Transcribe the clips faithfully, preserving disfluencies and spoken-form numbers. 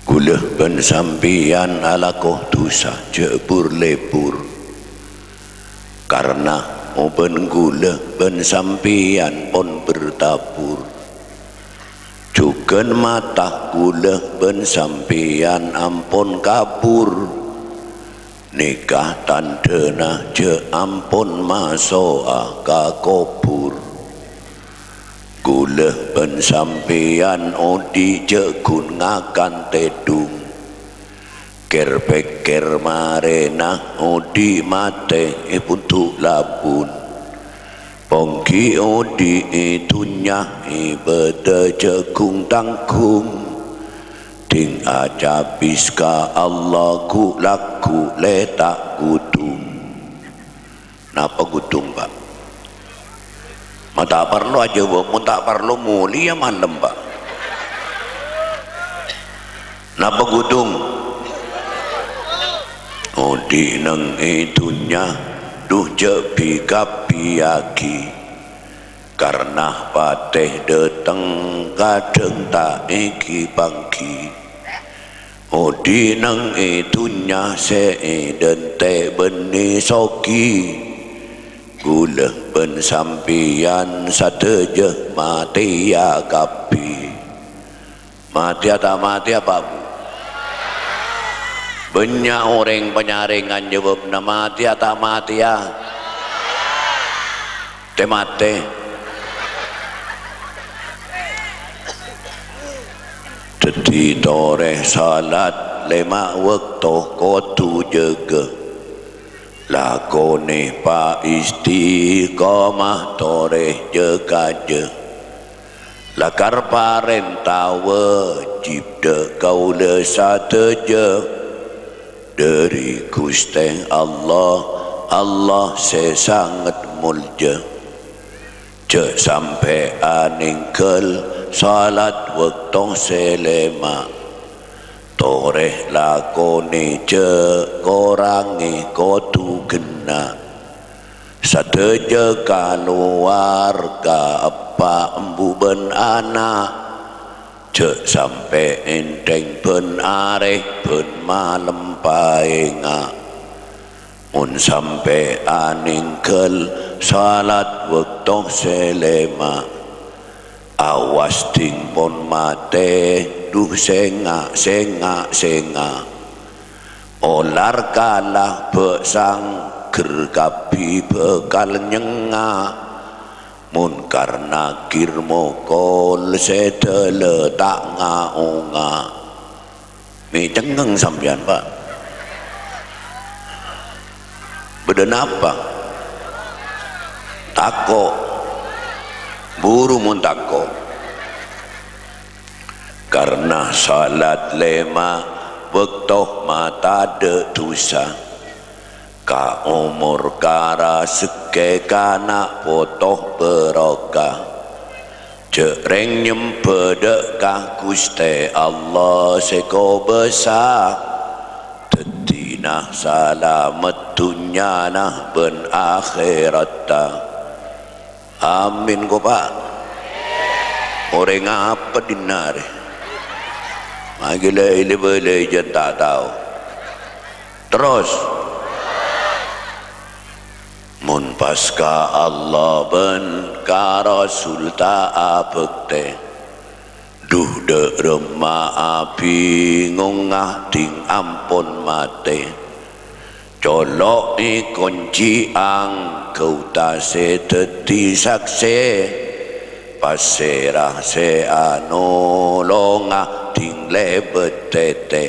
Ghulâ bân sampèyan alako dhusa jhâ' bur-lebur. Karna obân ghulâ bân sampèyan pon bertabur. Jhughân mata ghulâ bân sampèyan ampon kabur. Nèka tandhâna jhâ' ampon maso'a ka kobhur. Ghulâ bân sampèyan odi' jhâ' ghun ngakan tèdung. Kèr-pèkkèr marèna odi' matè è bundhu' labun. Pongghi' odi' è dhunnya è bâdâ jhâ' ghung-tangghung. Dhing acabis ka Allah ghu'-lagghu' lè ta' ghudung. Napa ghudung, Pak? Ma' ta' parlo ajâwâb, mon ta' parlo molèya malem, Pak. Napa ghudung? Odi' neng è dhunnya, dhu jhâ' bi-kabbiyaghi. Karna patè dhâteng kadhâng ta' èghi-pangghi. Odi' neng è dhunnya sè èdhântè' bânnè soghi. Ghulâ bân sampèyan sadhâjâ matèya kabbhi. Matèya ta' matèya, Pak, Bu? Bânnya' orèng panyarèngan jâwâbbhâ matèya ta' matèya. Tè-matè. Dhâddhi torè salat lèma' bâkto kodhu jâgâ. Lakonè pa-istiqomah torè jâ-kajâ. Lakar parènta wâjib dhâ' kaulâ sadhâjâ. Dhâri Ghustè Allah, Allah sè sanget molja. Jhâ' sampè' anèngghâl salat bâkto sè lèma'. Torè lakonè jhâ' korangè kodhu ghenna'. Sadhâjâ kalowarga, eppa', embu' bân ana', jhâ' sampè' ènthèng bân arè bân malem paènga'. Mon sampè' anèngghâl salat bâkto sè lèma', awas dhing pon matè, dhu sènga', sènga', sènga'. Olar kala bâ' sangghâr kabbhi bhâkal nyengnga'. Mon karna gir mokol sè dâlâ ta' nga-onga'. Mè' cengngeng sampèyan, Pak? Bâdâ napa? Tako'. Buru mon tako'. Karna salat lèma' bâkto matadâ' dhusa. Ka omor karasekkè kana' poto bârokah. Jhâ' rèng nyembhâ dhâ' ka Ghustè Allah sè kobâsa. Dhâddhina salamet dhunnyana bân akhèratta. Amin, ko, Pak. Orèng apa dinna' rè? Magila ilè-bâlâi jân ta' tao. Terros. Mon pas ka Allah bân ka Rasul ta' abhâktè. Dhu dhâ' remma abingongnga dhing ampon matè. Colo'è konci'ang gauta sè dhâddhi saksè. Pasèra sè anolonga dhing lèbât tètè.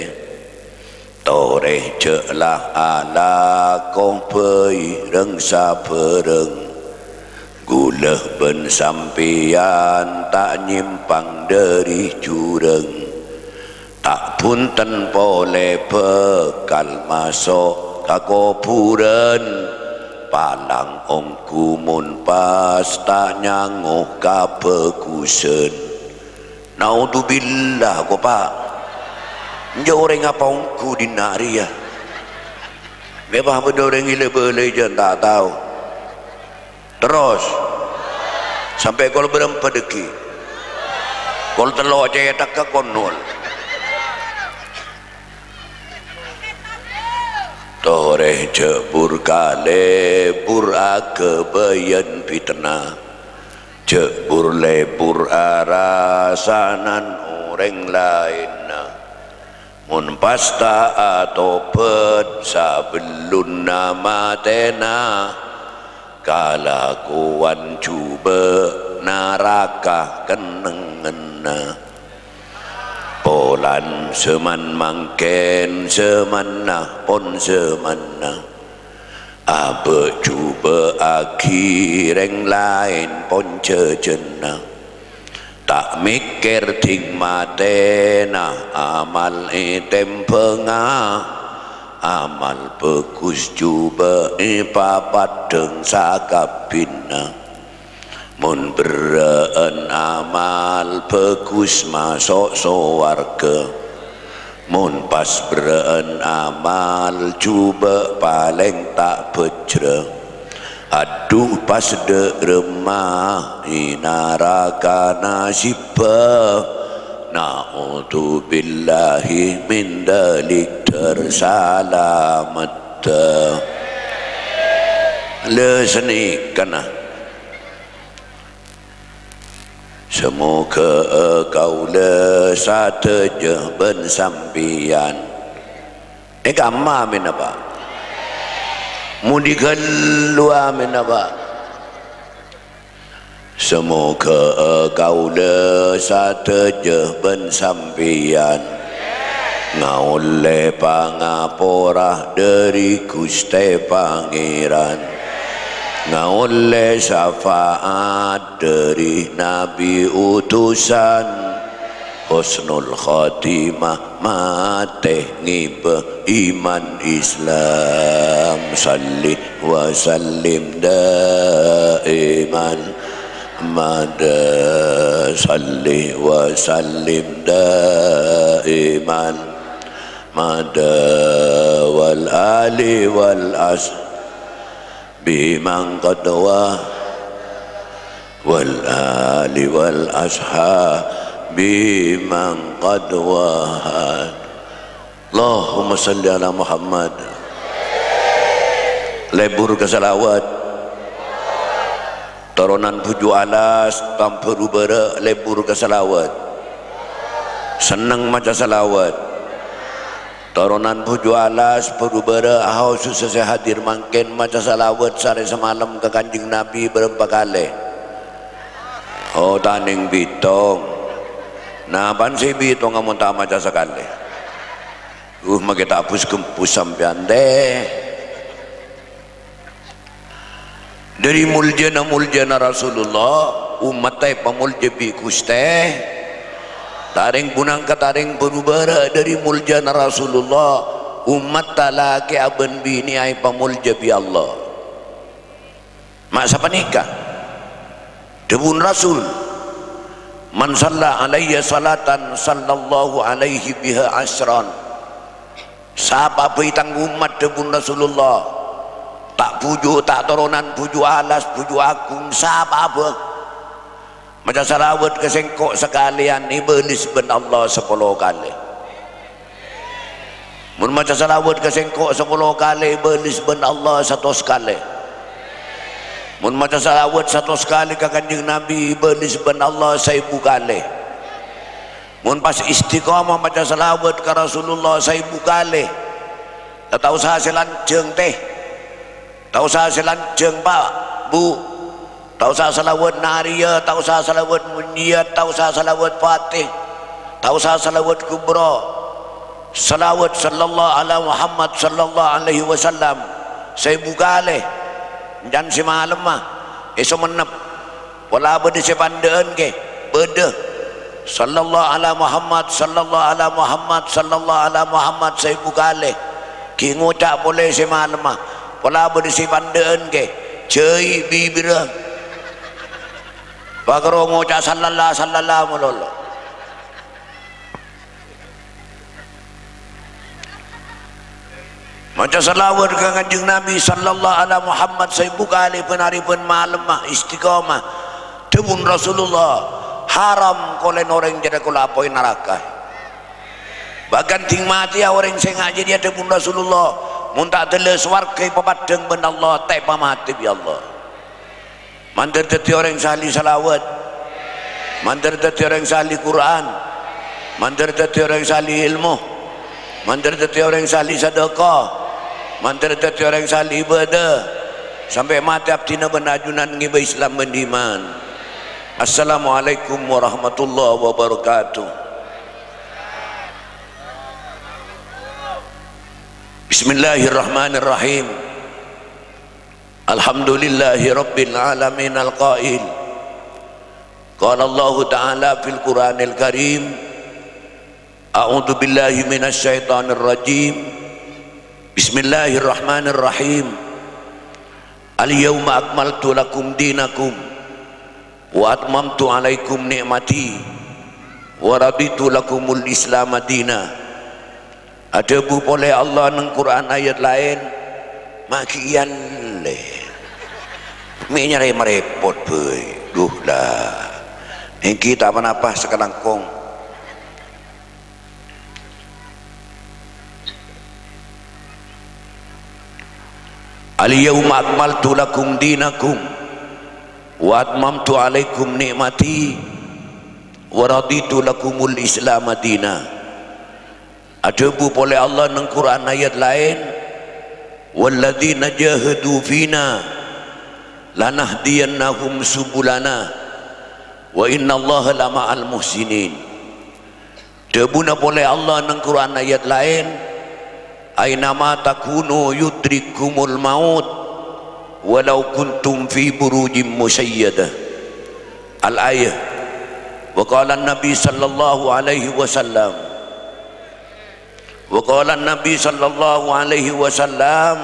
Torè jhâ' la alako bhâi reng-sabhâreng. Ghulâ bân sampèyan ta' nyèmpang dhâri jhurâng. Ta' bhunten polè bhâkal maso' ka kobhurân. Palang ongghu mon pas ta' nyango kabhâghusân. Naudzubillah, ko, Pak. Enjâ' orèng apa ongghu dinna' rèya? Mè' pas bâdâ orèng ilè-bâlâi jân ta' tao. Terros. Sampè' kol bârâmpa dhâggi'? Kol tello' cèthagghâ kol nol. Torè jhâ' bur-kalèbur aghâbâyân pitna, jhâ' bur-lebur arasanan orèng laènna. Mon pas ta' atobhât sabellunna matèna, kalakowan jhubâ' naraka kennengnganna. Polana jhâman mangkèn jhâmanna pon jhâmanna. Abâ' jhubâ'aghi rèng laèn pon jhâjhânna. Ta' mèkkèr dhing matèna amal ètèmbhângnga. Amal bhâghus jhubâ' èpapaddhâng sakabbhinna. Mon berrâ'ân amal bhâghus maso' sowarghâ. Mon pas berrâ'ân amal jhubâ' palèng ta' bhâjrâ. Adhu pas dâ' remma è naraka nasibbhâ. Na'udzubillahi min dzalik, dhâr salameddhâ. La sanèkana. Samoghâ kaulâ sadhâjâ bân sampèyan. È kamma, amin, apa? Mon è ghâllu, amin, apa? Samoghâ kaulâ sadhâjâ bân sampèyan ngaollè pangapora dhâri Ghustè Pangèran, ngaollè syafaat dhâri Nabi utusan, husnul khotimah, matè ngibâ iman Islam. Shalli wa sallim daiman mada, shalli wa sallim daiman mada, wal ali wal as- bi man qad wa-, wal ali wal ashabi man qad wahad. Allahumma shalli ala Muhammad. Lebur ka salawat. Toronan Bhuju Alas, Tambhâru Bârâ', lebur ka salawat. Senneng maca salawat. Toronan Bhuju Alas, Bhâru Bârâ', aho susa sè hadir mangkèn maca salawat sarè samalem ka Kanjeng Nabi bârâmpa kalè? Oh, tanèng bitong. Napa'an sè bitongnga mon ta' maca sakalè? Uh, makè ta' bus-gembus sampèyan, tè. Dhâri moljâna-moljâna Rasulullah, ommatta èpamoljâ bi' Ghustè. Tarèng bhunangka tarèng bhâru bârâ' dhâri moljâna Rasulullah, ommatta lakè'a bân binè'a èpamoljâ bi' Allah. Ma' sapanèka dhâbuna Rasul, "Man shalla alayya shalatan, shallallahu alaihi biha asyran." Sapa bhâi tang ommat, dhâbuna Rasulullah, ta' bhuju', ta' toronan Bhuju Alas, Bhuju Agung, sapa bhâi, maca salawat ka sèngko' sakalèyan, èbâlis bân Allah sapolo kalè. Mon maca salawat ka sèngko' sapolo kalè, èbâlis bân Allah satos kalè. Mon maca salawat satos kalè ka Kanjeng Nabi, èbâlis bân Allah saèbu kalè. Mon pas istiqomah maca salawat ka Rasulullah saèbu kalè, la ta' osa sè lanjhâng, tè. Ta' osa sè lanjhâng, Pa', Bu. Ta' osa salawat Nariyah, ta' osa salawat Munjiyat, ta' osa salawat Fatih, ta' osa salawat Kubra. Salawat sallallahu ala Muhammad sallallahu alaihi wasallam saèbu kalè, èncana sè malemma, è Songennep. Pola bâdâ sè pandâ'ân, kè? Bâdâ. Sallallahu ala Muhammad, sallallahu ala Muhammad, sallallahu ala Muhammad saèbu kalè. Ghi' ngoca' polè sè malemma. Pola bâdâ sè pandâ'ân, kè? Jhâi' bibirra. Pakaro ngoca' sallalla, sallalla malolo. Maca salawat ka Kanjeng Nabi sallallahu ala Muhammad saèbu kalè bân arè bân malemma istiqomah. Dhâbuna Rasulullah, "Haram kolèn orèng jârèya kaulâ apoy naraka." Bahkan dhing matèya orèng sè nga' jârèya, dhâbuna Rasulullah, Mon ta' dâlla sowarghâ èpapaddhâng bân Allah, ta' èpamatè bi' Allah. Mandhâr dhâddhi orèng sè ahli salawat. Mandhâr dhâddhi orèng sè ahli Qur'an. Mandhâr dhâddhi orèng sè ahli èlmo. Mandhâr dhâddhi orèng sè ahli sadâkah. Mandhâr dhâddhi orèng sè ahli ibadah. Sampè' matè abdhina bân ajunan ngibâ Islam bân iman. Assalamualaikum warahmatullahi wabarakatuh. Bismillahirrahmanirrahim. Alhamdulillahi rabbil alamin al-qail. Qala Allahu ta'ala fil Qur'anil Karim, a'udzu billahi minasy syaithanir rajim. Bismillahirrahmanirrahim. Al-yauma akmaltu lakum dinakum wa atmamtu alaikum ni'mati wa raditu lakumul Islama dina. Adhâbu polè Allah neng Qur'an ayat laèn, ma' ghi' iyâ lè. Mè' nyarè marèpot bhâi. Duh la. Èngghi ta' ponapa sakalangkong. Al-yauma akmaltu lakum dinakum wa atmamtu alaikum ni'mati wa raditu lakumul Islama dina. Adhâbu polè Allah neng Qur'an ayat laèn, "Walladzina jahadu fina lanahdiyannahum subulana wa innallaha lama'al muhsinin." Dhâbuna polè Allah neng Qur'an ayat laèn, "Ainama takunu yudrikkumul maut walau kuntum fi burujim musyayyadah." Al-ayah. Wa qala Nabi sallallahu alaihi wasallam. Wa qala Nabi sallallahu alaihi wasallam,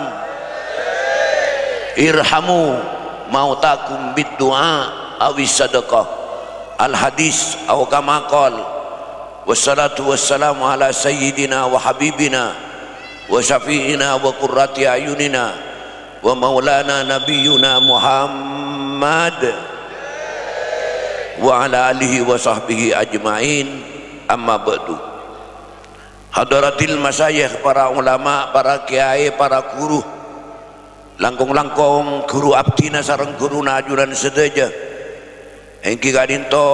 "Irhamu mautakum bid du'a awis sadaqah." Al-hadis, au kama qal. Wassalatu wassalamu ala sayyidina wa habibina wa syafi'ina wa qurrati ayunina wa maulana nabiyyuna Muhammad wa ala alihi wa sahbihi ajma'in, amma ba'du. Hadaratil masyayikh, para ulama, para kiai, para guru, langkong-langkong guru abdhina sareng guruna ajunan sadhâjâ, èngghi ka'dinto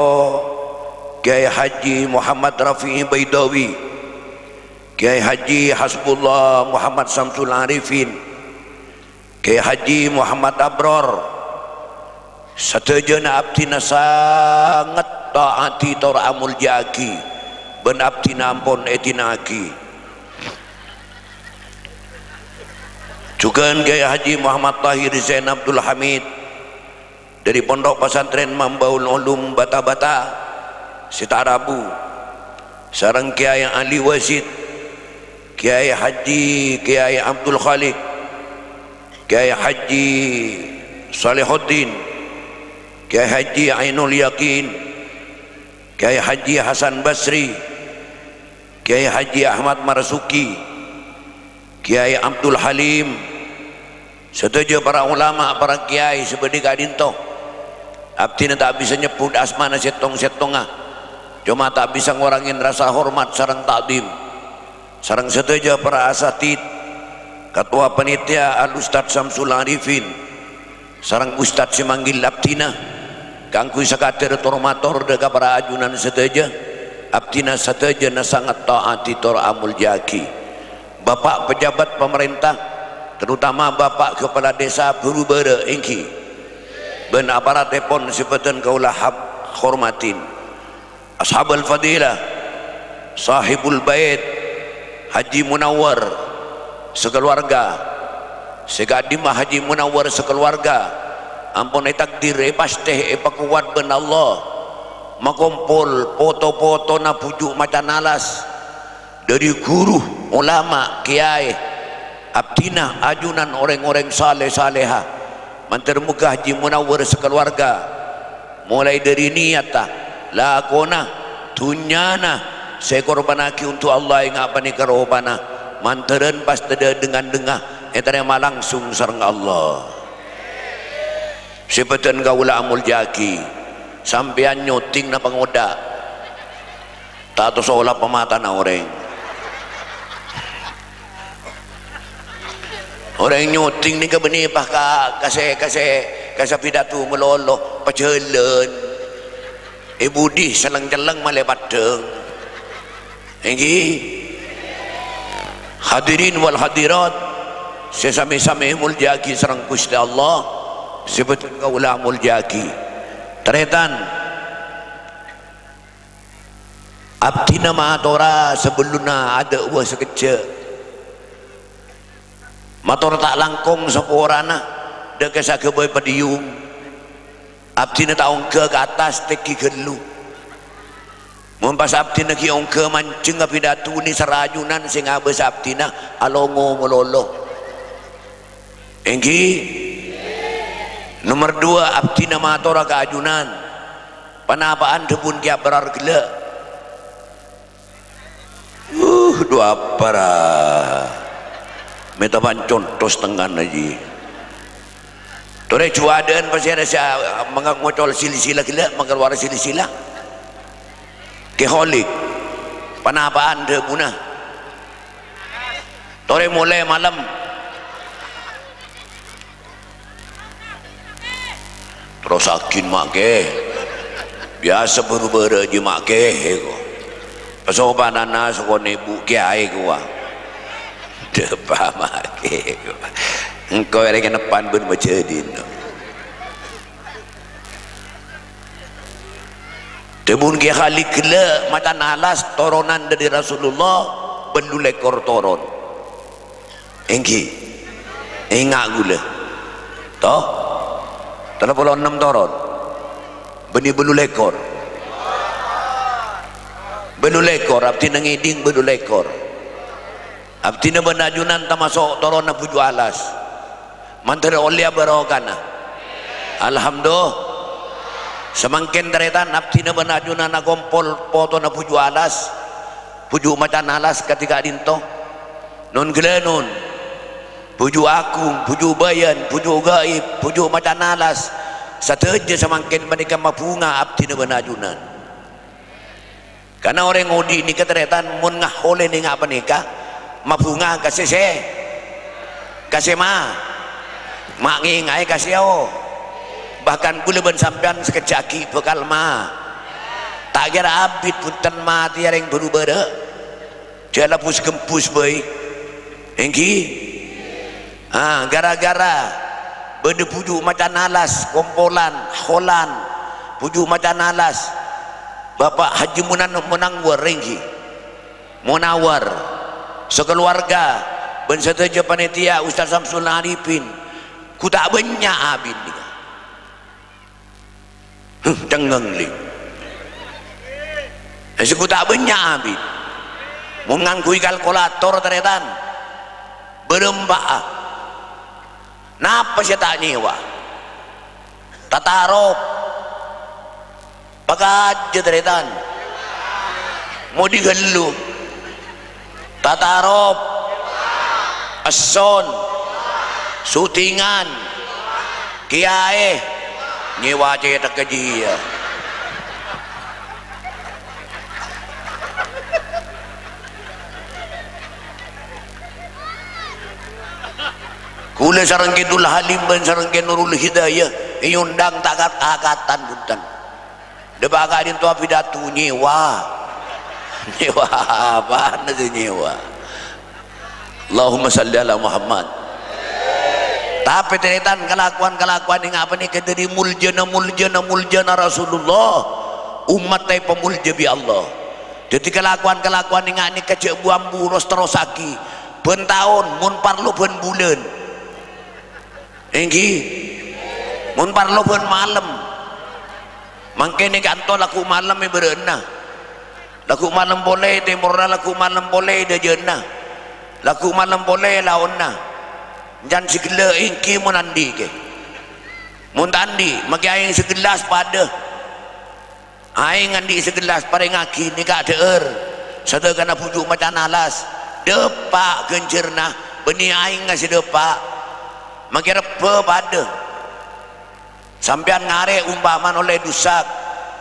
Kiai Haji Muhammad Rafi'i Baidawi, Kiai Haji Hasbullah Muhammad Samsul Arifin, Kiai Haji Muhammad Abror, sadhâjâna abdhina sanget ta'ati tor amolja'aghi, bân abdhina ampon èdina'aghi. Jhughân Kiai Haji Muhammad Tahir Zain Abdul Hamid, dhâri Pondok Pesantren Mambaul Ulum Bata-Bata sè ta' rabu, sareng Kiai Ali Wasid, Kiai Haji Kiai Abdul Khaliq, Kiai Haji Salihuddin, Kiai Haji Ainul Yakin, Kiai Haji Hasan Basri, Kiai Haji Ahmad Marzuki, Kiai Abdul Halim, sadhâjâ para ulama, para kiai sè bâdâ ka'dinto. Abdhina ta' bisa nyebbhut asmana sèttong-sèttonga, coma ta' bisa ngorangè rasa hormat sareng ta'dhim. Sareng sadhâjâ para asatid, Ketua Panitia Al Ustadz Samsul Arifin, sareng ustad sè manggil abdhina kaangghuy sakadhâr tor-mator dhâ' ka para ajunan sadhâjâ, abdhina sadhâjâna sanget ta'ati tor amolja'aghi. Bapak pejabat pemerintah, terutama Bapak Kepala Desa Buru Bara èngghi, bân aparatèpon sè bhâdhân kaulâ hab-, hormadhi. Ashabul Fadilah, Sahibul Bait, Haji Munawwar sakaluwarga, sè ka'dimma Haji Munawwar sakaluwarga ampon ètakdir, èpastè, èpakowat bân Allah, makompol poto-potona bhuju' macan alas, dhâri ghuru, ulama, kiai, abdhina, ajunan orèng-orèng saleh-saleha. Mandhâr moghâ Haji Munawwar sakaluwarga, molaè dhâri niyatta, lakona, dhunnyana sè èkorbhânnaghi onto' Allah enga' panèka ropana, mandhârân pas tadhâ' dhing-andhingnga ètarèma langsung sareng Allah. Sè bhâdhân kaulâ amolja'aghi, sampèyan nyuting napa ngodâ'? Ta' tosola pamatana orèng. Orèng nyuting nèka bânnè pas ka, ka sè, ka sè, ka sè pidato malolo, pajhâlân. È budi sellèng-cellèng malè paddhâng. Èngghi. Hadirin wal hadirat, sè sami-sami èmoljâ'aghi sareng Ghustè Allah, sè bhâdhân kaulâ moljâ'aghi. Tarètan, abdhina matora sabellunna adâ'wa sakejjhâ'. Mator ta' langkong saporana, dâ' ka sagâbây podium. Abdhina ta' ongghâ ka attas tèngghi ghâllu. Mon pas abdhina ghi' ongghâ manjheng apidato nèser ajunan sè ngabâs abdhina alongo malolo. Èngghi. Nomer duwâ', abdhina matora ka ajunan. Ponapa'an dhâbuna Kè Abrar ghellâ'? Uh, dhu apara. Mènta pancontos tengngan, Haji. Torè juwâdhân pasèra sè manga-, ngocol silsilah ghellâ', makalowar silsilah. Kè Holik. Ponapa'an dhâbuna? Torè molè malem. Terrosaghi, Ma' Kè. Biyasa bhuru-bhuru jiyâ, Ma' Kè, ko. Kasopananna sokona èbhu kèyaè, ko, wa. Dâpa', Ma' Kè, ko. Engko' èrèng kenneppan bân majâdina. Dhâbuna Kè Khalid ghellâ', macan alas toronan dâri Rasulullah, bâllu lèkor toron. Èngghi. Enga' ghulâ. To? Tello polo ennem toron. Bânnè bâllu lèkor. Bâllu lèkor, abdhina ngèdhing bâllu lèkor. Abdhina bân ajunan tamaso' toronna Bhuju' Alas. Mandhâr ollèya barokana. Alhamdulillah. Samangkèn tarètan abdhina bân ajunan akompol potona Bhuju' Alas. Bhuju' Macan Alas kadhi ka'dinto. Non ghellâ' non. Bhuju' Agung, Bhuju' Bayan, Bhuju' Gaib, Bhuju' Macan Alas. Sadhâjâ samangkèn panèka mabhunga abdhina bân ajunan. Karna orèng odi' nèka tarètan mon ngaholè nènga' panèka, mabhunga ka sè, sè, ka sè ma-, ma' ngèngaè ka sè ao. Bahkan ghulâ bân sampèyan sakejjhâ' aghi' bhâkal ma-, ta' kèra abit bhunten matèya rèng bhuru bârâ'. Jhâ' la bus-ghembus bhâi. Èngghi? Ah, gara-gara bâdâ Bhuju' Macan Alas, kompolan, holan, Bhuju' Macan Alas, Bapa' Haji Munan-, Munawar, èngghi? Munawar, sakalowarga, bân sadhâjâ panitia, Ustaz Samsul Arifin, ghu ta' bânnya' abit nèka. Huh, cengngeng, Li. Sè ghu ta' bânnya' abit. Mon ngangghuy kalkulator, tarètan, bârâmpa'a. Napa sè ta' nyèwa? Tatarop. Pakajâ, tarètan. Mo' dhi ghâllu. Tatarop, esson, sutingan, kèyaè, nyèwa cèthagghâ jiyâ. Ghulâ sareng Kè Dul Halim bân sareng Kè Nurul Hidayah èondhâng ta' kat-akatan, bhunten. Dâpa' ka'dinto apidato nyèwa. Nyèwa apana sè nyèwa? Allahumma shalli ala Muhammad. Tapè tarètan kalakowan-kalakowan ènga' panèka dâri muljâna, muljâna, muljâna Rasulullah, ommatta èpamolja bi' Allah. Dâddhi kalakowan-kalakowan ènga' nèka jhâ' bu-ambu ros-terrossaghi bân taon, mon parlo bân bulân. Èngghi, mon parlo bân malem. Mangkèn è ka'anto lagghu' malem è bârâ'na. Lagghu' malem polè è tèmorra, lagghu' malem polè è dâjâna. Lagghu' malem polè è laonna. Èncan sè ghellâ' èngghi mon andi', Kè. Mon ta' andi', makè aèng sagellas padâ. Aèng andi' sagellas parèngaghi nèka adhâ'âr. Sadhâkana Bhuju' Macan Alas. Dâpa' ghânjhârna, bânnè aèngnga sè dâpa'. Makè rebbhâ padâ. Sampèyan ngarè' ompamana ollè dusak,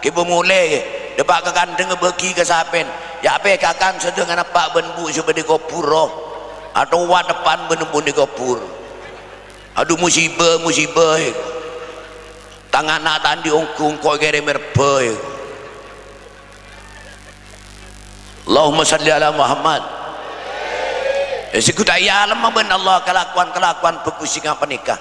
kèbâ molè, dâpa' ka kandhângnga bâgi ka sapèn, ya' pèkakan sadhângana eppa' bân embu' sè bâdâ è kobhur, ro. Atowat eppa'na bân embu'na è kobhur. Adhu, musibâ, musibâ, è. Tang ana' ta' andi' ongghu, engko' èkèrèmè rebbhâ, è. Allahumma shalli ala Muhammad. È, sè ghu ta' èalemma bân Allah kalakowan-kalakowan bhâghus sè nga' panèka.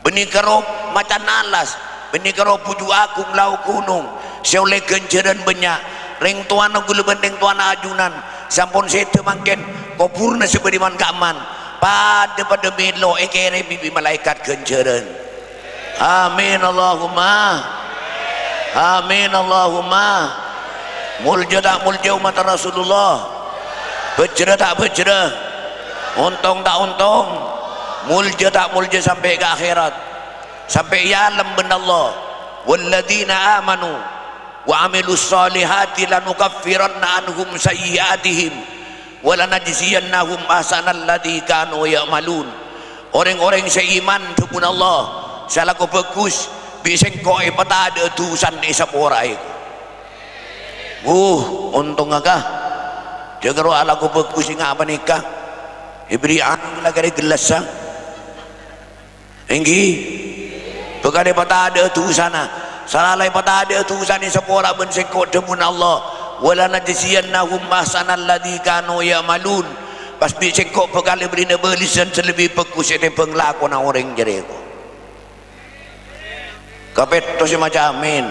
Bânnè karo macan alas, bânnè karo bhuju' aghung lao' ghunong, sè ollè ghânjhârân bânnya'. Rèng towana ghulâ bân rèng towana ajunan, sè ampon sèdhâ mangkèn, kobhurrâ sè bâdhi man-ka'emman, padâ-padâ mèlo èkèrèmè bi' malaèkat ghânjhârân. Amin, Allahumma. Amin, Allahumma. Molja ta' molja ommatta Rasulullah? Bhâjhrâ ta' bhâjhrâ? Ontong ta' ontong? Molja ta' molja sampè' ka akhèrat? Sampè' èalem bân Allah. "Walladzina amanu wa amilus shalihati lanukaffiranna anhum sayyi'atihim wa lanajziyannahum ahsanalladzi kanu ya'malun." Orèng-orèng sè iman, dhâbuna Allah, sè alako bhâghus, bi' Sèngko' èpatadhâ'â dhusana èsaporaè. Wuh, ontongnga, ka. Jhâ' karo alako bhâghus sè nga' panèka. Èbherri' anu la kèrè gellassa. Èngghi. Bhâkal èpatadhâ'â dhusana. Sala la èpatadhâ'â dhusana èsapora bân Sèngko', dhâbuna Allah. "Wa lanajziyannahum ahsanalladzi kanu ya'malun." Pas bi' Sèngko' bhâkal èbherri'na bâlessan sè lebbi bhâghus ètèmbhâng lakona orèng jârèya. Kapètto sè maca amin.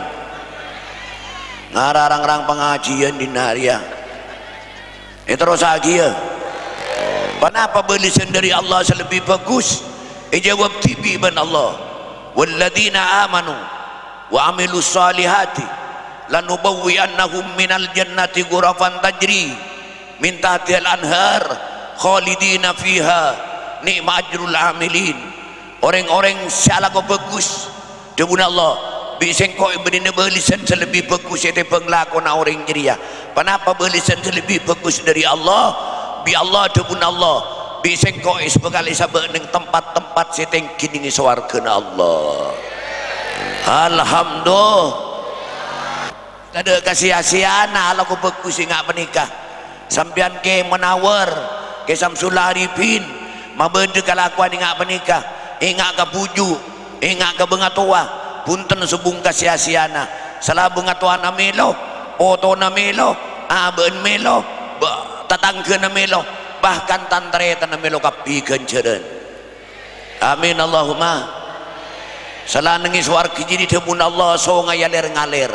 Ngara rang-rang pangajiyân dinna' rèya. Èterrossaghiyâ. Ponapa bâlessan dhâri Allah sè lebbi bhâghus? Èjâwâb dhibi' bân Allah, "Walladzina amanu wa amilus shalihati lanubawwi'annahum minal jannati ghurafan tajri min tahtihal anhar khalidina fiha ni'ma ajrul amilin." Orèng-orèng sè alako bhâghus, dhâbuna Allah, "Bi' Sèngko' èbherri'na bâlessan sè lebbi bhâghus ètèmbhâng lakona orèng jârèya." Ponapa bâlessan sè lebbi bhâghus dhâri Allah? Bi' Allah, dhâbuna Allah, "Bi' Sèngko' èsabâkal èsabâ' neng tempat-tempat sè tèngghi neng sowarghâna Allah." Alhamdulillah. Tadâ' kasia-siana alako bhâghus sè nga' panèka. Sampèyan Kè Munawar, Kè Samsul Arifin, mabâdâ kalakowan sè nga' panèka. Enga' ka bhuju', enga' ka bângatowa, bhunten sobung kasia-siana. Sala bângatowana mèlo, potona mèlo, abâ'na mèlo, ba-, tatangghâna mèlo, bahkan tan-tarètanna mèlo kabbhi ghânjhârân. Amin, Allahumma. Sala neng è sowarghâ jârèya dhâbuna Allah, songay alèr-ngalèr.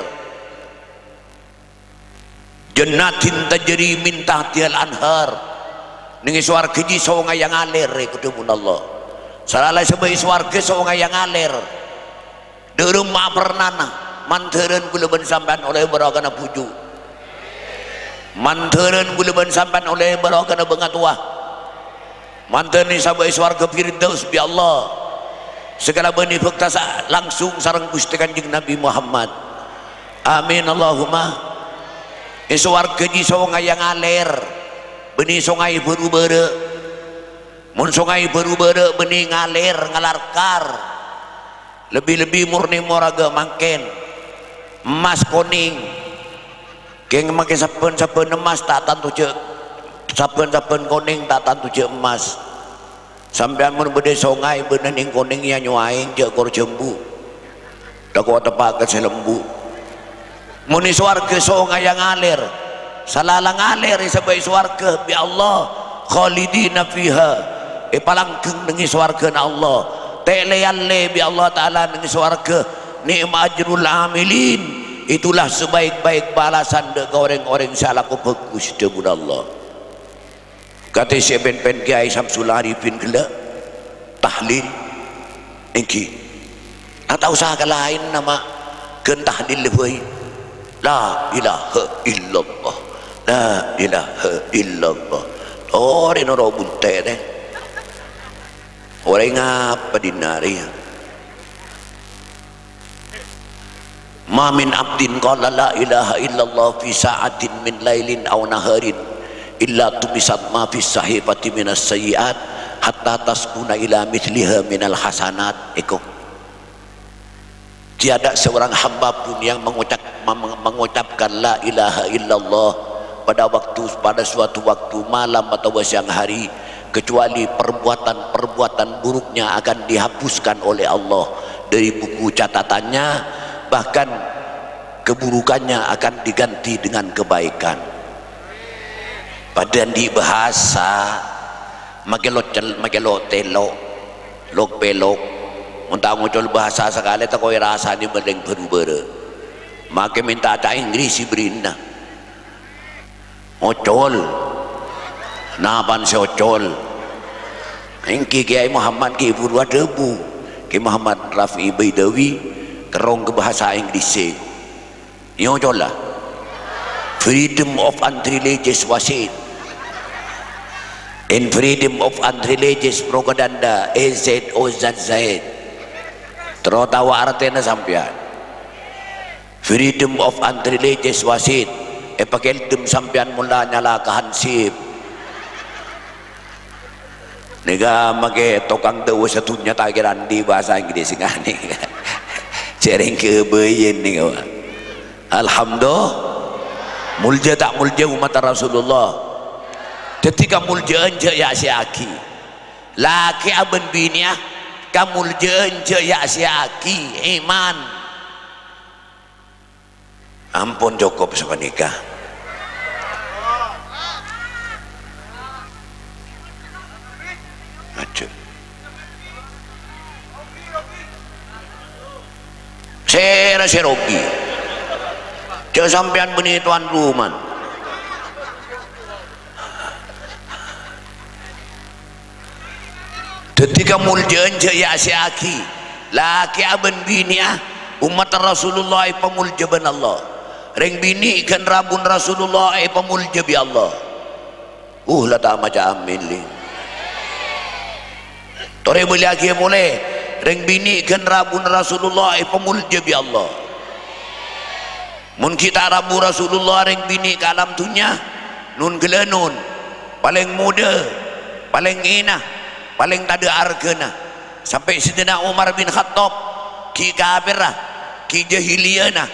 "Jannatin tajri min tahtihal anhar." Neng è sowarghâ jârèya songay ngalèr, èko dhâbuna Allah. Sala la èsabâ' è sowarghâ songay ngalèr. Dâremma pernana, mandhârân ghulâ bân sampèyan ollè barokana bhuju'. Mandhârân ghulâ bân sampèyan ollè barokana bângatowa. Mandhârân èsabâ' è sowarghâ Firdaus bi' Allah. Sakalabân èbhâkta sa-, langsung sareng Ghustè Kanjeng Nabi Muhammad. Amin, Allahumma. È sowarghâ jârèya songay ngalèr, bânnè songay bâru-bârâ'. Mon songay bâru-bârâ' bânnè ngalèr, ngalarkar. Lebbi-lebbi mornè moraga mangkèn. Emmas konèng. Kèng makè sabbhân-sabbhân emmas ta' tanto jâ', sabbhân-sabbhân konèng ta' tanto jâ' emmas. Sampèyan mon bâdâ songay bânnè neng konèng ya nyowaèng jâ' kor jhâmbu. Tako' teppa' ka sè lembu. Mon è sowarghâ songay ngalèr, sala la ngalèr èsabâ' è sowarghâ bi' Allah, khalidina fiha, èpalanggheng neng è sowarghâna Allah, tè' lè-allè bi' Allah Ta'ala neng è sowarghâ, ni'ma ajrul amilin, itulah sebaik-baik balasan dâ' ka orèng-orèng sè alako bhâghus, dhâbuna Allah. Katè sè pèn-pèn Kèyaè Samsul Arifin ghellâ', tahlil, èngghi. Ta' osa ka laènna, ma', ghân tahlil bhâi. La ilaha illallah. La ilaha illallah. Torè noro' bunte', tè. Orèng apa dinna' rèya? "Ma min abdin qala la ilaha illallah fi sa'atin min lailin aw naharin illa tumisat ma fis sahifati minas sayyi'at hatta taskuna ila mithliha minal hasanat." Èko. Tiada seorang hamba pun yang mengucap-, mem-, mengucapkan la ilaha illallah pada waktu, pada suatu waktu malam atau siang hari, kecuali perbuatan-perbuatan buruknya akan dihapuskan oleh Allah dari buku catatannya, bahkan keburukannya akan diganti dengan kebaikan. Padâ andi' bhâsa, make lo' cel-, make lo' telo', lok-pelok. Mon ta' ngocol bhâsa sakalè, tako' èrasanè bân rèng bhuru bârâ'. Make mènta ca' Inggris èberri'na. Ocol. Napa'an sè ocol? Èngghi Kèyaè Muhammad ghi' buru adhâbu. Kèyaè Muhammad Rafi Baidawi kerrong ka bhâsa Inggris sè. Èocola. Freedom of unreligious wasit. In freedom of unreligious propaganda, E Z O Z Z. Terro tao artèna sampèyan. Freedom of unreligious wasit, èpakèldem sampèyan mola nyala ka hansip. Nèka make tokang dâwâ sadhunnya ta' kèra andi' bhâsa Inggris nganè. Jhârèng ghâbâyân nèka, Pak. Alhamdulillah. Molja ta' molja ommatta Rasulullah? Dhâddhi kamolja'an jhâ' ya'-sèya'aghi. Lakè'a bân binè'a kamolja'an jhâ' ya'-sèya'aghi, iman. Ampon cokop sapanèka. Ajâ. Sèra sè rogi? Jhâ' sampèyan bânnè towan roma. Dhâddhi kamolja'an jhâ' ya'-sèya'aghi. Lakè'a bân binè'a ommatta Rasulullah èpamolja bân Allah. Rèng binè' ghân rabuna Rasulullah èpamolja bi' Allah. Uh, la ta' maca amin, Lè'. Torè bâliyâghiyâ polè, rèng binè' ghân rabuna Rasulullah èpamolja bi' Allah. Mon ghi' ta' rabu Rasulullah rèng binè' ka alam dhunnya, non-ghâlânon, palèng modâ, palèng èna, palèng tadâ' arghâna. Sampè' Sayyidina Umar bin Khattab ghi' kapèrra, ghi' jahiliyana,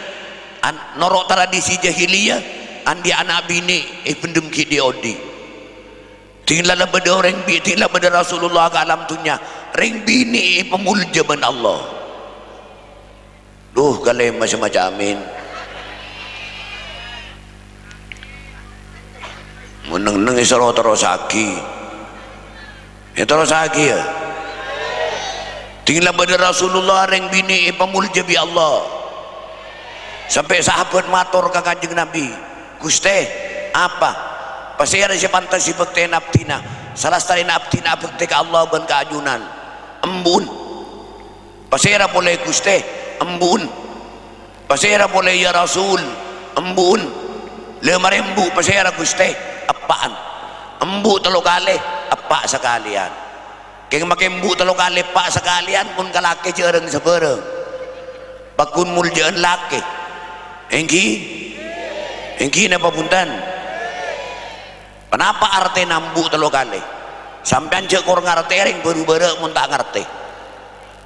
an-, noro' tradisi jahiliyah, andi' ana' binè' èbhendhem ghi' dhi'-odhi'. Dhing la bâdâ orèng bi-, dhing la bâdâ Rasulullah ka alam dhunnya, rèng binè' èpamolja bân Allah. Duh, kalèma sè maca amin. Mon neng-enneng èsoro terrossaghi. Èterrossaghi, ya. Dhing la bâdâ Rasulullah rèng binè' èpamolja bi' Allah. Sampè' sahabat mator ka Kanjeng Nabi, "Ghustè, apa? Pasèra sè pantes èbhâktèna abdhina? Salastarèna abdhina abhâktè ka Allah bân ka ajunan." "Embu'en." "Pasèra polè, Ghustè?" "Embu'en." "Pasèra polè, ya Rasul?" "Embu'en." "La marè embu' pasèra, Ghustè?" "Eppa'en." "Embu' tello kalè?" "Eppa' sakalèyan." Kèng makè embu' tello kalè eppa' sakalèyan, mon ka lakè jhâ' rèng-sabhârâng. Pagghun molja'an lakè. Èngghi? Èngghi napa bhunten? Ponapa artèna embu' tello kalè? Sampèyan jhâ' kor ngartè rèng bhuru bârâ' mon ta' ngartè.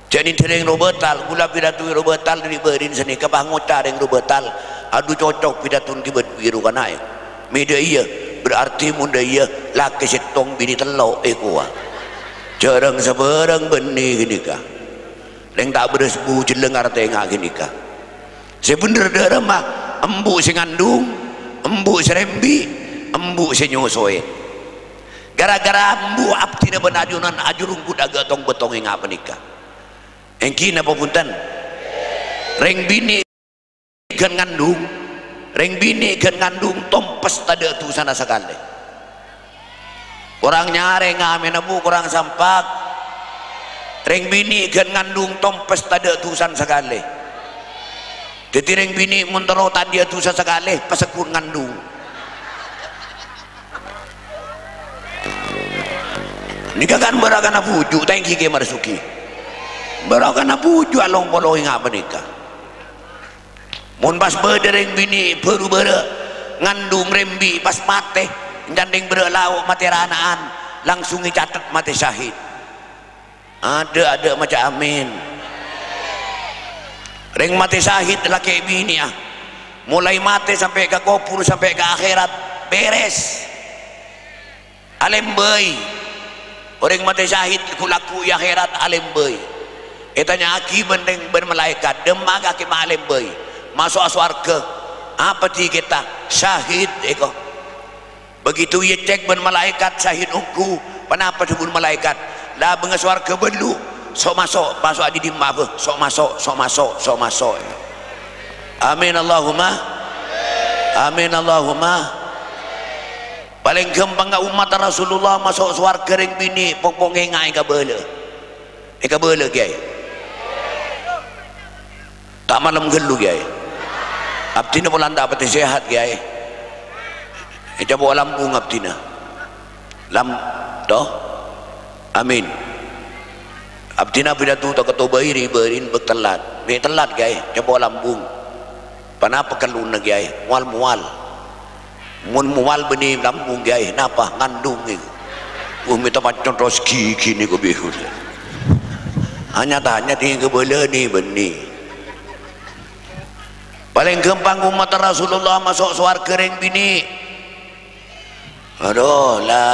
Jhâ' nèndhâ rèng Robatal, kaulâ pidato è Robatal ri'-bâri'na sanèka, pas ngoca' rèng Robatal, "Adu cocok pidatona ghi' bân bhiru kana'è." Mè' dâ' iyâ, berarti mon dâ' iyâ, lakè sèttong binè tello' èkowa. Jhâ' rèng-sabhârâng bânnè ghânèka. Rèng ta' bherrâs bu jelleng artè nga' ghânèka. Sè bhendher dâ' remma, embu' sè ngandung, embu' sè rembi', embu' sè nyosowè. Gara-gara embu' abdhina bân ajunan ajhurungkut aghâ' tong-bâttongnga panèka. Èngghi napa bhunten? Rèng binè' ghân ngandung, rèng binè' ghân ngandung tompes tadâ' dusana sakalè. Korang nyarè ngamèna, Bu, korang sampak. Rèng binè' ghân ngandung tompes tadâ' dusana sakalè. Dhâddhi rèng binè' mon terro tadâ' dusa sakalè, pasegghut ngandung. Nèka kan bhârâkana bhuju', ta' èngghi Kè Marzuki. Bhârâkana bhuju' along-polong nga' panèka. Mon pas bâdâ rèng binè' bhuru bârâ' ngandung rembi' pas matè, èncana rèng bârâ' lao' matè ra-ana'an, langsung ècatet matè syahid. Adâ'-adâ' maca amin. Rèng matè syahid lakè' binè'a, molaè matè sampè' ka kobhur, sampè' ka akhèrat, bherrâs. Alèmbâi. Orèng matè syahid ghu-lagghu è akhèrat alèmbâi. Ètanya'aghi bân rèng-, bân malaèkat, "Dâmma'a kakè ma' alèmbâi?" "Maso'a sowarghâ." "Apa dhiketta?" "Syahid èko." Begitu ècèk bân malaèkat, syahid ongghu. Ponapa dhâbuna malaèkat? "Labângnga sowarghâ bâllu'. So' maso', maso'a dâri dimma'a bhâi? So' maso', so' maso', so' maso'." Amin Allahumma. Amin Allahumma. Palèng ghâmpangnga ommatta Rasulullah maso' sowarghâ rèng binè', pong-pong ènga' èkabâlâ. Èkabâlâ, Kèyaè. Ta' malem ghâllu, Kèyaè. Abdhina polana ta' patè sehat, Kèyaè. Ècapo' lambung abdhina. Lam-, to? Amin. Abdhina pidato ta' katobâi ri-, bâri'na bâk tellat. Mè' tellat, Kèyaè, ècapo' lambung. Ponapa ghâlluna, Kèyaè? Mowal-mowal. Mon mowal bânnè lambung, Kèyaè, napa? Ngandung, èko. Wah, mènta pacon ros ghighina ko' bihun. Anya-tanya, èkabâlâna bânnè. Palèng ghâmpang ommatta Rasulullah maso' sowarghâ rèng binè'. Adhu, la.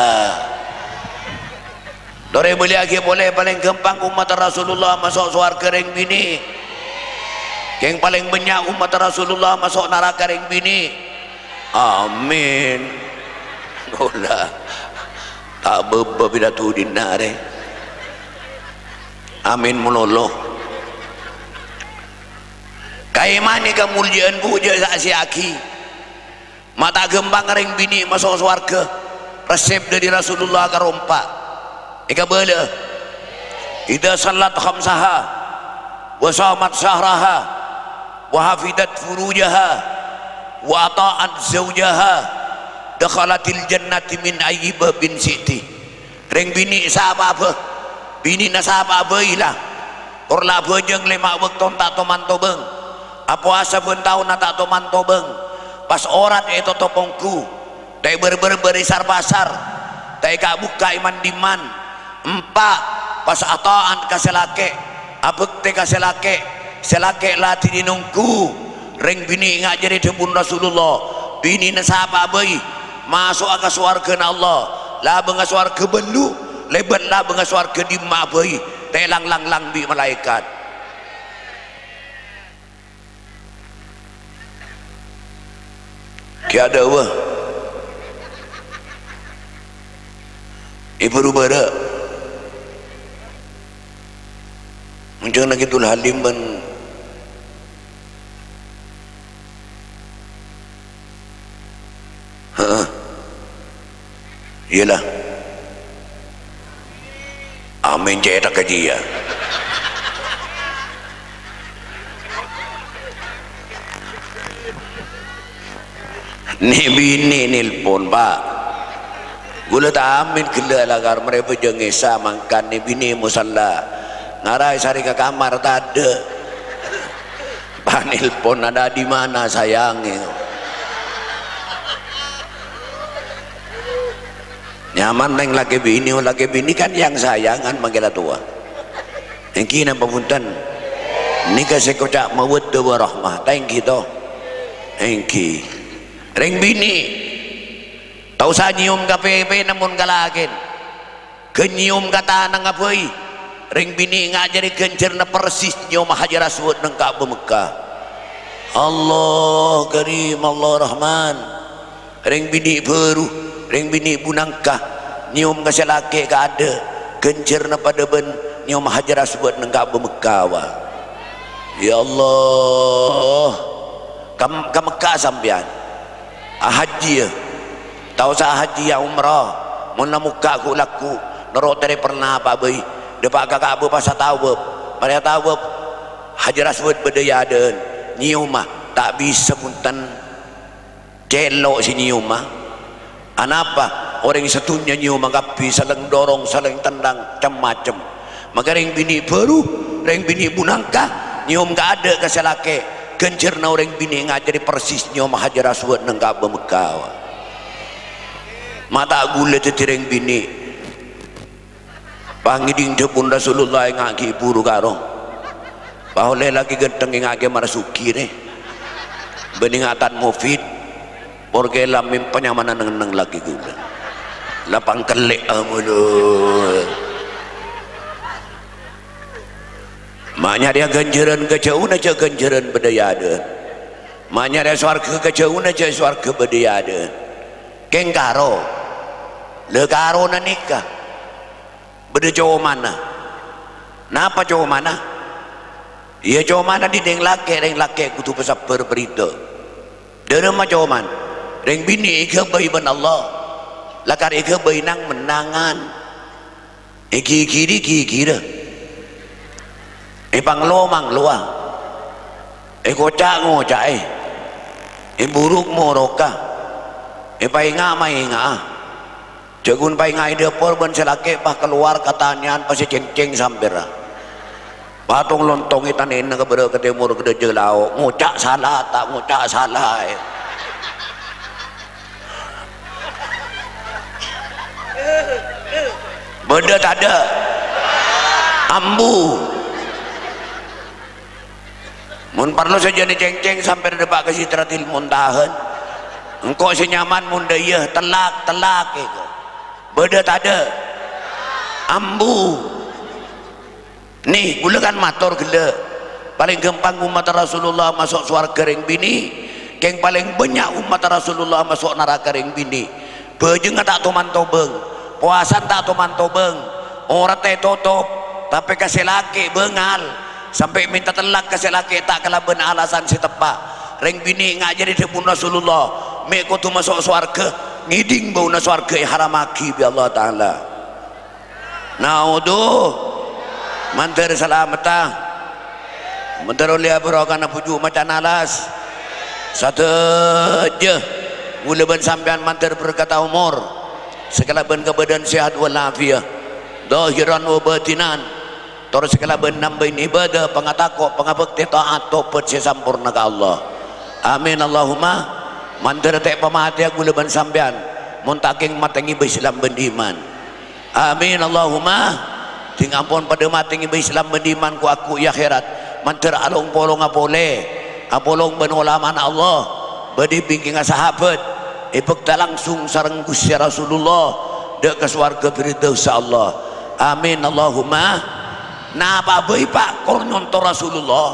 Torè bâliyâghi polè, palèng ghâmpang ommatta Rasulullah maso' sowarghâ rèng binè'. Kèng palèng bânnya' ommatta Rasulullah maso' naraka rèng binè'. Amin. Ola. Ta' bâbâ pidato dinna' rè. Amin malolo. Kaèmanè kamoljâ'ân bhujâ saksèyaghi. Ma' ta' ghâmpang rèng binè' maso' sowarghâ. Resep dâri Rasulullah karo empa'. Èkabâlâ. "Idza shallat khamsaha, wa shamat syahraha, wa hafidhat furujaha, wa atha'at zaujaha, dakhalatil jannata min ayyi babin syi'ti." Rèng binè' sapa'a bhâi, binèna sapa'a bhâi la. Tor la abhâjâng lèma' bâkto ta' toman tobâng. Apowasa bân taonna ta' toman tobâng. Pas orat ètotop ongghu. Ta' èbâr-bârbâr è sar-pasar. Ta' èka'-bukka' è man-dimman. Empa', pas ata'at ka sè lakè'. Abhâktè ka sè lakè', sè lakè' la dinèna ongghu. Rèng binè' ngajhâri dhâbuna Rasulullah, binèna sapa'a bhâi maso'a ka sowarghâna Allah, labângnga sowarghâ bâllu', lèbât labângnga sowarghâ dimma'a bhâi, ta' èlang-langlang bi' malaèkat. Kèya adâwâ. È buru bârâ'. Monjhângnga Kidul Halim bân, heeh. Iyâ la. Amin, cètak ka jiyâ. Nè' binè' nelpon, Pa'. Ghulâ ta' amin ghellâ' lakar marè abhâjâng Isya mangkana nè' binè' mosalla. Ngara èsarè ka kamar tadâ'. Pas nelpon, "Ada di mana, sayang?" Nyaman rèng lakè binè, lakè binè kan yang sayangan mangkèn la towa. Èngghi napa bhunten? Nèka sè èkoca' mawaddah warahmah, ta' èngghi to? Èngghi. Rèng binè', ta' osa nyèyom ka pèpèna mon ka lakèna. Ghân nyèyom ka tanangnga bhâi. Rèng binè' ngajhâri ghânjhârânna persis nyèyoma Hajar Aswad neng Ka'bah Mekkah. Allah Karim, Allah Rahman. Rèng binè' bhâru, rèng binè' bunangka, nyèyom ka sè lakè' kaadâ', ghânjhârânna padâ bân nyèyoma Hajar Aswad neng Ka'bah Mekkah, wa. Ya Allah, ka, ka Mekkah sampèyan. Ahajjhi, ya. Ta' osa ahajjhi, ya, umrah. Mon la mokka' ghu-lagghu, noro' tarè perna apa bhâi. Dâpa' ka Ka'bah pas atawaf. Marè atawaf, Hajar Aswad bâdâ è adâ'ân. Nyèyoma, ta' bisa, bhunten. Cèlo' sè nyèyoma. Anapa? Orèng sadhunnya nyèyoma kabbhi, salèng dorong, salèng tendang, cem-macem. Maka rèng binè' bhâru, rèng binè' bunangka, nyèyom kaadâ' ka sè lakè', ghânjhârânna orèng binè' ngajhâri persis nyèyoma Hajar Aswad neng Ka'bah Mekkah, wa. Ma' ta' ghulâ dhâddhi rèng binè'. Pangèdhing dhâbuna Rasulullah, ènga'aghi buru karo. Pas ollè lakè ghântheng ènga'aghi marasoghi rè. Bânnè ngatan mofit. Porkè la mèmpa nyamana neng-enneng lakè ghulâ. Lapang kellè'â molo. Ma' nyarèya ghânjhârân kajhâuna jhâ' ghânjhârân bâdâ è adâ'ân. Ma' nyarèya sowarghâ kajhâuna jhâ' sowarghâ bâdâ è adâ'ân. Kèng karo. La karona nèka bâdâ comana. Napa comana? Iyâ, comana dhi' rèng lakè', rèng lakè' kodhu pasabbhâr parèdhâ. Dhâremma coman, rèng binè' èghâbây bân Allah, lakar èghâbây nang-mennangan. Èghighiri ghighirâ, èpanglowa manglowa, èkoca' ngoca'è, èburuk moroka, èpaènga' maènga'a. Jhâ' ghun paèngaè dâpor bân sè lakè' pas kalowar katanèyan pas ècèngcèng sampèrra. Patong lontongè tanèna ka bârâ' ka tèmor ka dâjâ lao', ngoca' sala, ta' ngoca' sala, è. Bâdâ tadâ'? Ambu. Mon parlo sajân ècèngcèng sampè' dâpa' ka Sidratil Muntaha. Engko' sè nyaman mon dâ' iyâ, tellak, tellak, èko. Bâdâ tadâ'? Ambu. Nè, kaulâ kan mator ghellâ'. Palèng ghâmpang ommatta Rasulullah maso' sowarghâ rèng binè', kèng palèng bânnya' ommatta Rasulullah maso' naraka rèng binè'. Bhâjângnga ta' toman tobâng, powasana ta' toman tobâng, oratta ètotop, tapè ka sè lakè' bângal, sampè' mènta tellak ka sè lakè' ta' kalabân alasan sè teppa'. Rèng binè' ngajhâri dhâbuna Rasulullah, mè' kodhu maso' sowarghâ, ngèdhing bâuna sowarghâ èharamaghi bi' Allah Ta'ala. Naudzu. Mandhâr salametta. Mandhâr ollèya barokana bhuju' macan alas. Sadhâjâ kaulâ bân sampèyan mandhâr berkata omor. Sakalabân kabâdâ'ân sehat wal afiyah. Dhahiran wa batinan. Tor sakalabân nambâi ibadah, pangatako', pangabhâktè, ta'at, tobat sè samporna ka Allah. Amin, Allahumma. Mandhâr ta' pamatèya kaulâ bân sampèyan. Mon ta' kèng matè ngibâ Islam bân iman. Amin, Allahumma. Dhing ampon padâ matè ngibâ Islam bân iman ko'-ako' è akhèrat. Mandhâr along-polonga polè. Apolong bân olamana Allah. Bâdâ è bingkingnga sahabat. Èbhâkta langsung sareng Ghustè Rasulullah. Dâ' ka sowarghâ Firdaus Allah. Amin, Allahumma. Napa bhâi, Pa', kor nyonto Rasulullah?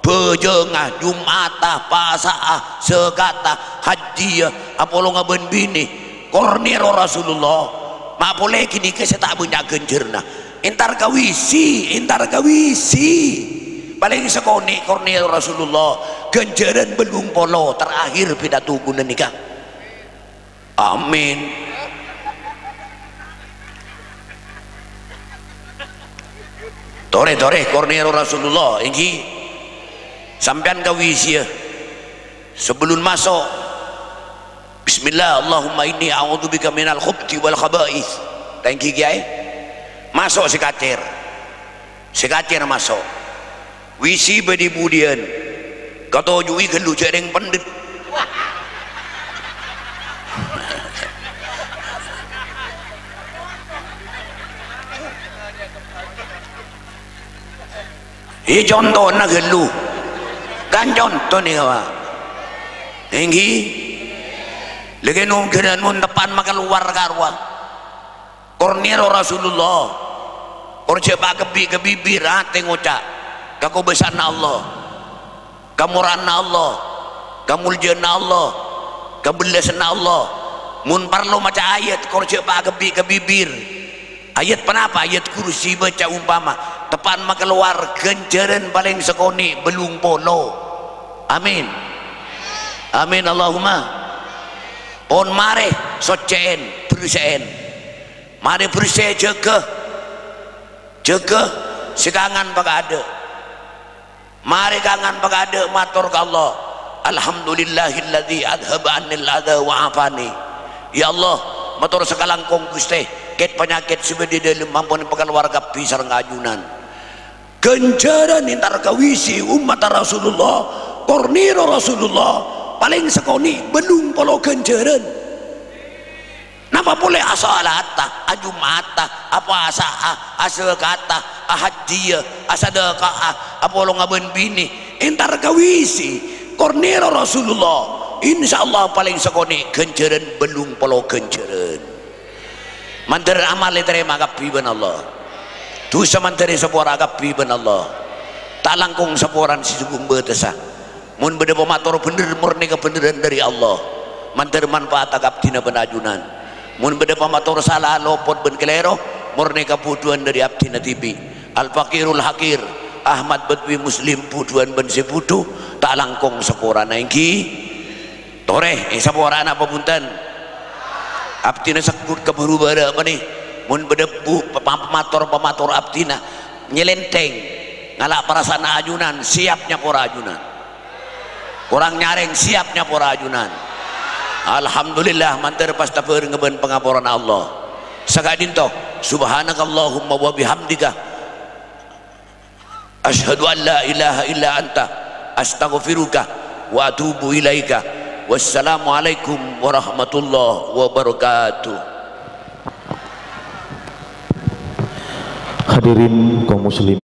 Bhâjângnga, Jum'atta, pasa'a, zakatta, hajjiyâ, apolonga bân binè, kor nèro Rasulullah. Ma' polè ghânèka sè ta' bânnya' ghânjhârânna. Entar ka wisi, entar ka wisi. Palèng sakonè' kor nèro Rasulullah. Ghânjhârân bâllung polo, terakhir pidato ghulâ nèka. Amin. Torè, torè, kor nèro Rasulullah, èngghi. Sampèyan ka wisiyâ. Sabellun maso', "Bismillah, Allahumma inni a'udzubika minal khubthi wal khaba'its." Ta' èngghi, Kèyaè. Maso' sè kacèr. Sè kacèr maso'. Wisi bâdâ budiyân. Katoju'i ghâllu jhâ' rèng pendhet. Iyâ, contona ghâllu. Kan conto nèka, Pak. Èngghi. Lagi nongghânan mon teppa'na makalowar ka rowa. Kor nèro Rasulullah. Kor jhâ' pakabbhi ka bibir, atè ngoca', "Kakobâsa'anna Allah, kamora'anna Allah, kamoljâ'ânna Allah, kabellasânna Allah." Mon parlo maca ayat, kor jhâ' pakabbhi ka bibir. Ayat ponapa? Ayat kursi bâca ompama. Teppa'na makalowar ghânjhârân palèng sakonè' bâllung polo. Amin. Amin, Allahumma. Pon marè, soccè'èn, bersè'èn. Marè bersè, jâgâ. Jâgâ sè kangan pakaadâ'. Marè kangan pakaadâ' mator ka Allah. "Alhamdulillahilladzi adzhaba 'annil adza wa 'afani." Ya Allah, mator sakalangkong, Ghustè, kèt-panyakèt sè bâdâ è dâlem ampon èpakalowar kabbhi sareng ajunan. Ghânjhârân entar ka wisi ommatta Rasulullah, kor nèro Rasulullah, palèng sakonè' bâllung polo ghânjhârân. Napa polè asalatta, ajum'atta, apasa'a, azakatta, ahajjiyâ, asadhâka'a, apolonga bân binè, entar ka wisi, kor nèro Rasulullah, insyaallah palèng sakonè' ghânjhârân bâllung polo ghânjhârân. Mandhâr amal ètarèma kabbhi bân Allah. Dhusa mandhâr èsapora kabbhi bân Allah. Ta' langkong saporana sè jughung bâtessa. Mon bâdâ pamator bhendher, mornè kabhendherrân dâri Allah. Mandhâr manfaatta ka abdhina bân ajunan. Mon bâdâ pamator sala, lopot bân kalèro, mornè kabhudhuwân dâri abdhina dhibi'. Al-faqirul haqir, Ahmad Badwi Muslim, bhudhuwân bân sè bhudhu, ta' langkong saporana ènggi. Torè, eh, saporana apa bhunten? Abdhina segghut ka bhuru bârâ' panè. Mon bâdâ bu-, pa-, pamator-pamator abdhina nyelenteng, ngala' parasa'anna ajunan, siap nyapora ajunan. Korang nyarèng, siap nyapora ajunan. Alhamdulillah, mandhâr pas tabhârengnga bân pangaporana Allah. Saka'dinto, subhanakallahumma wa bihamdika. Asyhadu an la ilaha illa anta, astaghfiruka wa atubu ilaika. Wassalamualaikum warahmatullahi wabarakatuh. Hadirin kaum muslim.